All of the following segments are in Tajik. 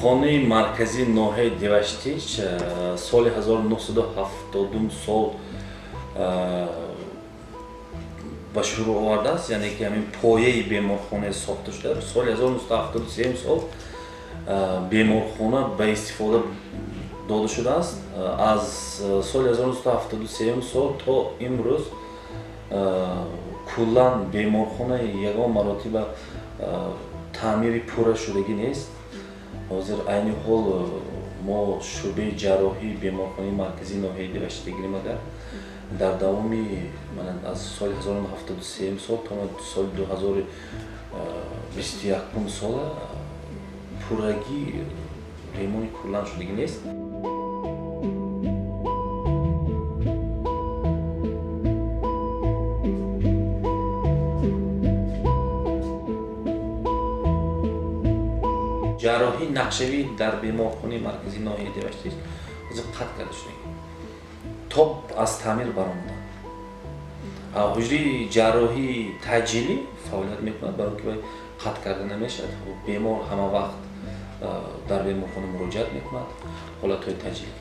Беморхонаи марказии ноҳияи Деваштич соли 1970 сол ба шурӯъ овардааст, яъне ки ҳамин пояи беморхона сохта шуда. Соли 1973 сол беморхона ба истифода дода шудааст. Аз соли 1973 сол то имрӯз куллан беморхона ягон маротиба таъмири пурра шудагӣ нест. Ҳозир айни ҳол мо шӯъбаи ҷарроҳии беморхонаи марказии ноҳияи Деваштич бигирем, агар дар давоми аз соли 1973 сол то соли 2021 сола пуррагӣ ремонти куллан шудагӣ нест. Ҷарроҳии нақшавӣ дар беморхонаи марказии ноҳияи Деваштич ҳозир қатъ карда шудагӣ, то аз таъмир баромадан. Ҳуҷраи ҷарроҳии таъҷилӣ фаъолият мекунад, барои ки вай қатъ карда намешавад. Бемор ҳама вақт дар беморхона муроҷиат мекунад ҳолатҳои таъҷилӣ.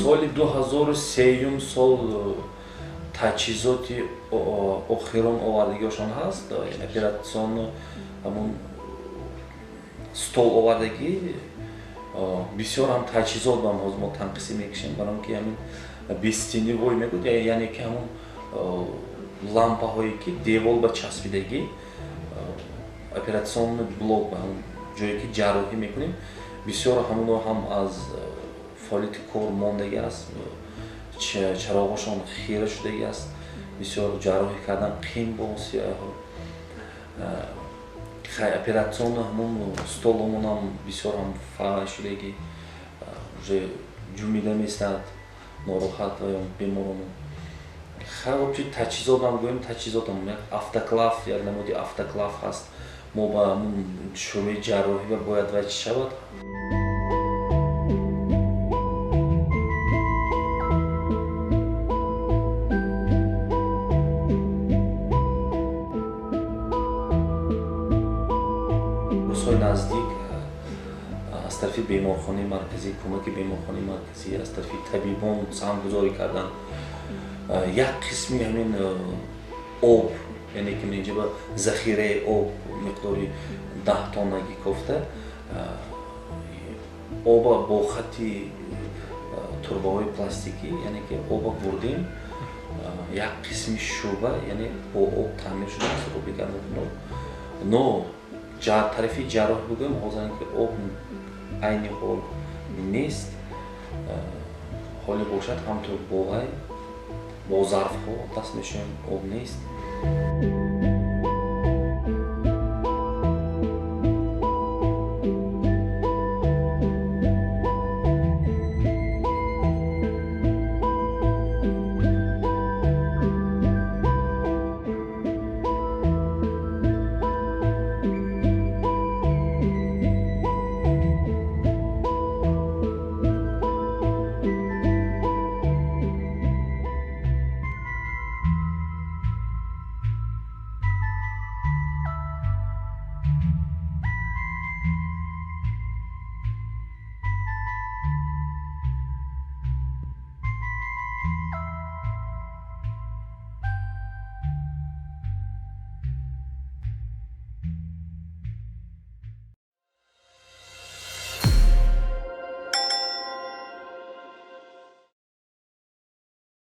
Соли 2003 сол таҷҳизоти охирон овардагиашон ҳаст, операционно ҳамун стол овардагӣ, бисёр ҳам таҷҳизот ба ҳозир мо танқисӣ мекашем, барои ки ҳамин бестеневой мегӯяд, яъне ки ҳамун лампаҳое ки девол ба часпидагӣ, операционный блок ба ҳамун ҷое ки ҷарроҳӣ мекунем, бисёр ҳамунро ҳам аз фаъолияти кор мондагӣ аст, чароғошон хира шудагӣ аст, бисёр ҷарроҳӣ кардан қин боз. Операционно ҳамун столомонам бисёр ҳам фаъол шудагӣ, уже ҷумида местад, нороҳат беморонон. Хай, вообще таҷҳизотам гӯем, таҷҳизотам як автоклав, як намуди автоклав ҳаст. Мо ба ҳамун шӯъбаи ҷарроҳӣ бояд вай чӣ шавад. Рӯзҳои наздик аз тарафи беморхонаи марказӣ, кӯмаки беморхонаи марказӣ, аз тарафи табибон саҳмгузорӣ кардан, як қисми ҳамин об, яъне ки инҷа ба захираи об миқдори 10 тоннагӣ кофта оба бо хати турбаҳои пластикӣ, яъне ки оба бурдем, як қисми шӯъба, яъне бо об таъмир шудааст, оби гарму хунук. Но тарафи ҷарроҳ бигӯем, ҳозир ки об айни ҳол нест, ҳоле бошад ҳамтур бо вай бо зарфҳо даст мешавем, об нест.